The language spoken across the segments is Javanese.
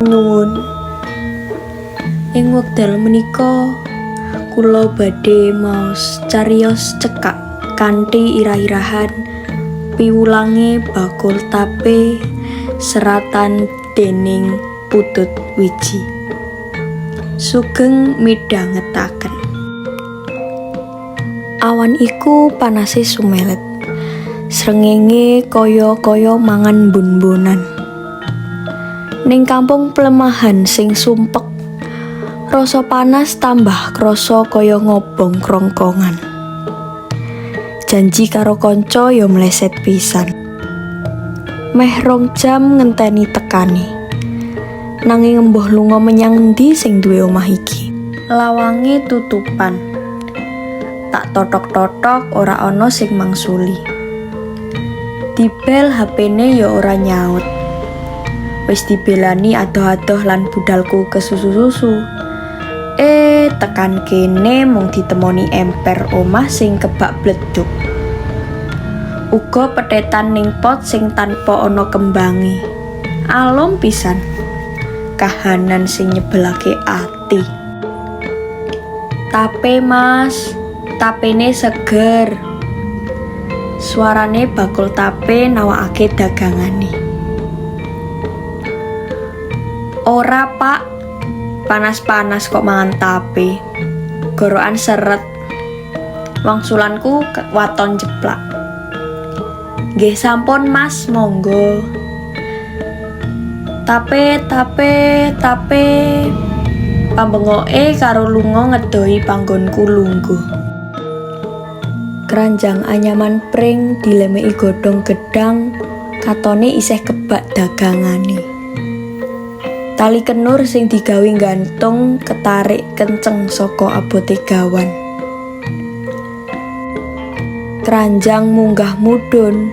Nuwun. Ing wekdal menika kula badhe maos cariyos cekak kanthi irah-irahan Piwulange Bakul Tape seratan dening Putut Wiji. Sugeng midhangetaken. Awan iku panase sumelet. Srengenge kaya-kaya mangan mbun-mbunan. Ning kampung plemahan sing sumpek, rasa panas tambah krasa kaya ngobong krongkongan. Janji karo kanca ya mleset pisan. Meh 2 jam ngenteni tekane. Nanging embuh lunga menyang endi sing duwe omah iki. Lawange tutupan. Tak totok-totok ora ana sing mangsuli. Dibel HP-ne ya ora nyaut. Wis dibelani adoh-adoh lan budalku kesusu-susu. Eh, tekan kene mung ditemoni emper omah sing kebak bleduk. Uga petetan ning pot sing tanpa ana kembange. Alum pisan. Kahanan sing nyebelake ati. "Tape, Mas, tapene seger." Suarane bakul tape nawakake dagangane. "Ora, Pak, panas-panas kok mangan tape. Gorokan seret." Wangsulanku waton jeplak. "Nggih sampun, Mas, monggo." "Tape, tape, tape." Pambengoke karo lunga ngedohi panggonku lungguh. Keranjang anyaman pring dilemeki godhong gedhang katone isih kebak dagangane. Tali kenur sing digawe nggantung ketarik kenceng saka abote gawan. Keranjang munggah mudhun,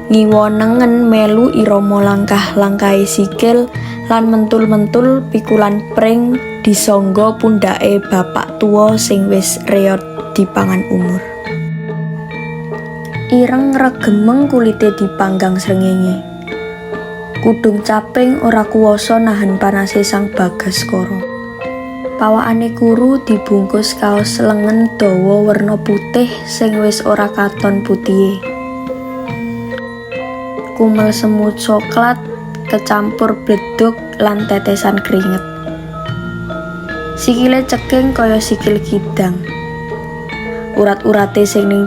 ngiwa nengen melu irama langkah-langkahe sikil lan mentul-mentul pikulan pring disangga pundhake bapak tuwa sing wis reyot dipangan umur. Ireng regemeng kulite dipanggang srengenge. Kudung caping ora kuwasa nahan panase sang bagaskara. Pawakane kuru dibungkus kaos lengen dawa werna putih sing wis ora katon putihe. Kumel semu coklat kecampur bledug lan tetesan kringet. Sikile ceking kaya sikil kidang. Urat-urate sing ning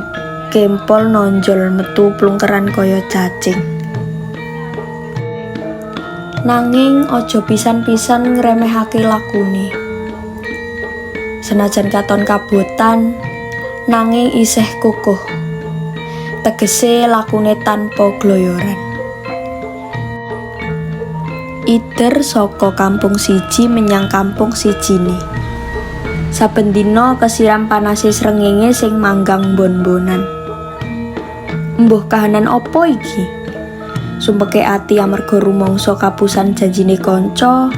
kempol nonjol metu plungkeran kaya cacing. Nanging aja pisan-pisan ngremehake lakune. Senajan katon kabotan, nanging isih kukuh. Tegese lakune tanpa gloyoran. Ider saka kampung siji menyang kampung sijine. Saben dina kesiram panase srengenge sing manggang mbon-mbonan. Embuh kahanan opo iki? Sumpeke ati amarga rumangsa kapusan janjine kanca.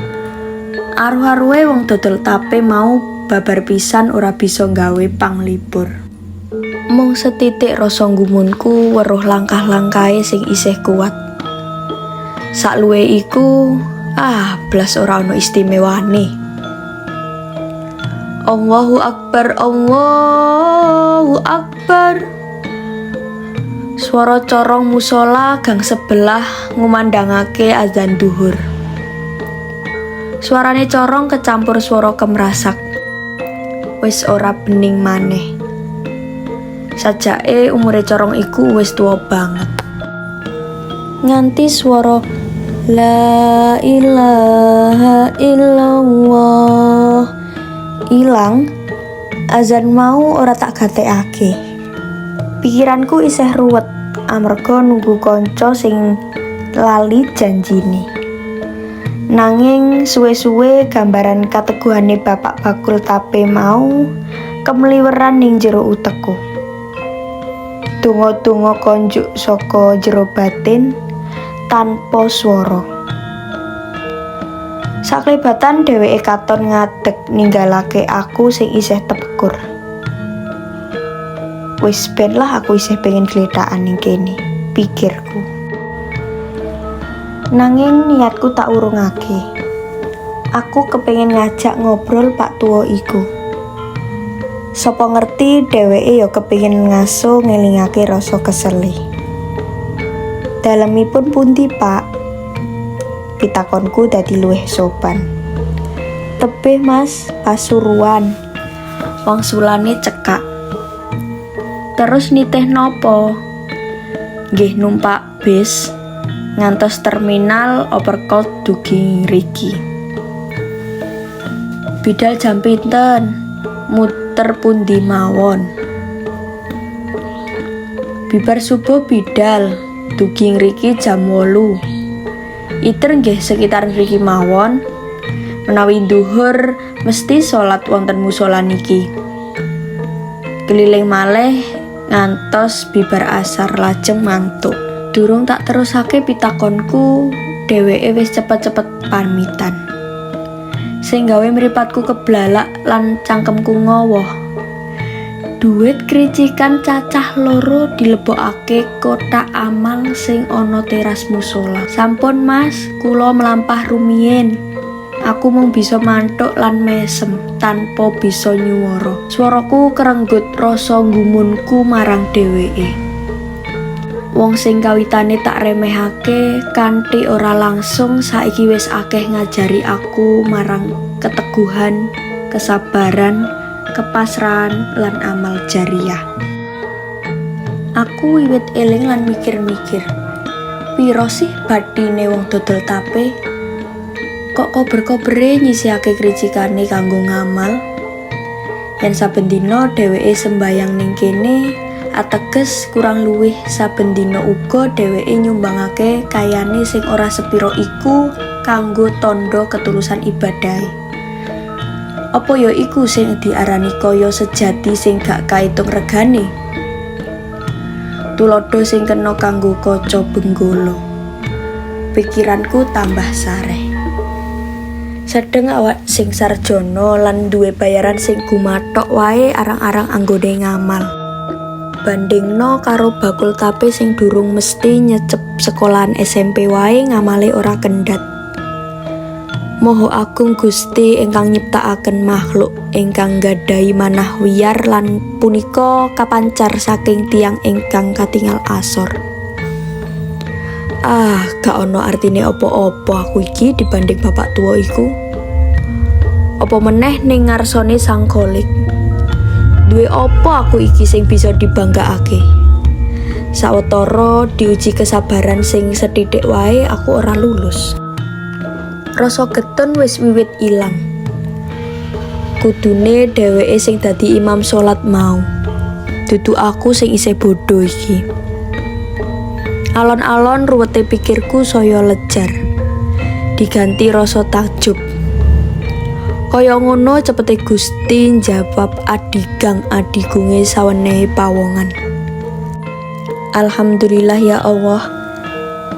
Aruh-aruhe wong dodol tape mau babar pisan ora bisa nggawe panglipur. Mung setitik rasa nggumunku weruh langkah-langkahe sing isih kuat. Sakluwe iku, ah, blas ora ono istimewane. Allahu Akbar, Allahu Akbar. Swara corong musola gang sebelah ngumandangake azan duhur. Suarane corong kecampur swara kemrasak. Wis ora bening maneh. Sajake umure corong iku wis tuwa banget. Nganti swara La ilaha illallah ilang, azan mau ora tak gatekake. Pikiranku isih ruwet amarga nunggu kanca sing lali janjine. Nanging suwe-suwe gambaran kateguhane bapak bakul tape mau kemliweran ning jero utekku. Donga-donga konjuk saka jero batin tanpa swara. Saklebatan dheweke katon ngadeg ninggalake aku sing isih tepekur. Wis ben lah, aku isih pengen glethakan ning kene, pikirku. Nanging niatku tak urungake. Aku kepengin ngajak ngobrol pak tuwa iku. Sopo ngerti dheweke ya kepengin ngaso ngelingake rasa kesele. "Dalemipun pundi, Pak?" Pitakonku dadi luwih sopan. "Tebih, Mas, Pasuruan." Wangsulane cekak. "Terus nitih nopo?" "Nggih numpak bis ngantos terminal Overcolt dugi ngriki." "Bidal jam pinten? Muter pundi mawon?" "Bibar subuh bidal, dugi ngriki jam 8. Iter nggih sekitar ngriki mawon. Menawi nduhur mesti salat wonten musala niki. Keliling malih ngantos bibar asar, lajeng mantuk." Durung tak terusake pitakonku, dheweke wis cepet-cepet pamitan. Sing gawe mripatku keblalak lan cangkemku ngowoh. Duit kricikan cacah loro dilebokake kotak amal sing ana teras musola. "Sampun, Mas, kula mlampah rumiyin." Aku mung bisa manthuk lan mesem tanpa bisa nyuwara. Swaraku kerenggut rasa nggumunku marang dheweke. Wong sing kawitane tak remehake kanthi ora langsung saiki wis akeh ngajari aku marang keteguhan, kesabaran, kepasrahan lan amal jariyah. Aku wiwit eling lan mikir-mikir. Piro sih bathine wong dodol tape? Kok kober-kobere nyisihake kricikane kanggo ngamal? Yen saben dina dheweke sembayang ning kene, ateges kurang luwih saben dina uga dheweke nyumbangake kayane sing ora sepiro iku kanggo tandha ketulusan ibadahe. Apa ya iku sing diarani kaya sejati sing gak kaitung regane? Tuladha sing kena kanggo kaca benggala. Pikiranku tambah sareh. Sedeng awak sing sarjana lan duwe bayaran sing gumathok wae arang-arang anggone ngamal. Bandingno karo bakul tape sing durung mesti nyecep sekolahan SMP wae ngamale ora kendhat. Moho Agung Gusti ingkang nyiptakaken makhluk ingkang nggadahi manah wiyar lan punika kapancar saking tiyang ingkang katingal asor. Ah, gak ono artine apa-apa aku iki dibanding bapak tua iku. Apa meneh ning ngarsane Sang Khalik. Duwe apa aku iki sing bisa dibanggakake? Sawetara diuji kesabaran sing sethithik wae aku ora lulus. Rasa getun wis wiwit ilang. Kudune dheweke sing dadi imam salat mau. Dudu aku sing isih bodho iki. Alon-alon ruwete pikirku saya lejar. Diganti rasa takjub. Kaya ngono cepete Gusti njawab adigang adigunge sawenehe pawongan. Alhamdulillah, ya Allah.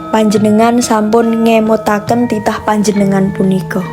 Panjenengan sampun ngemutaken titah panjenengan punika.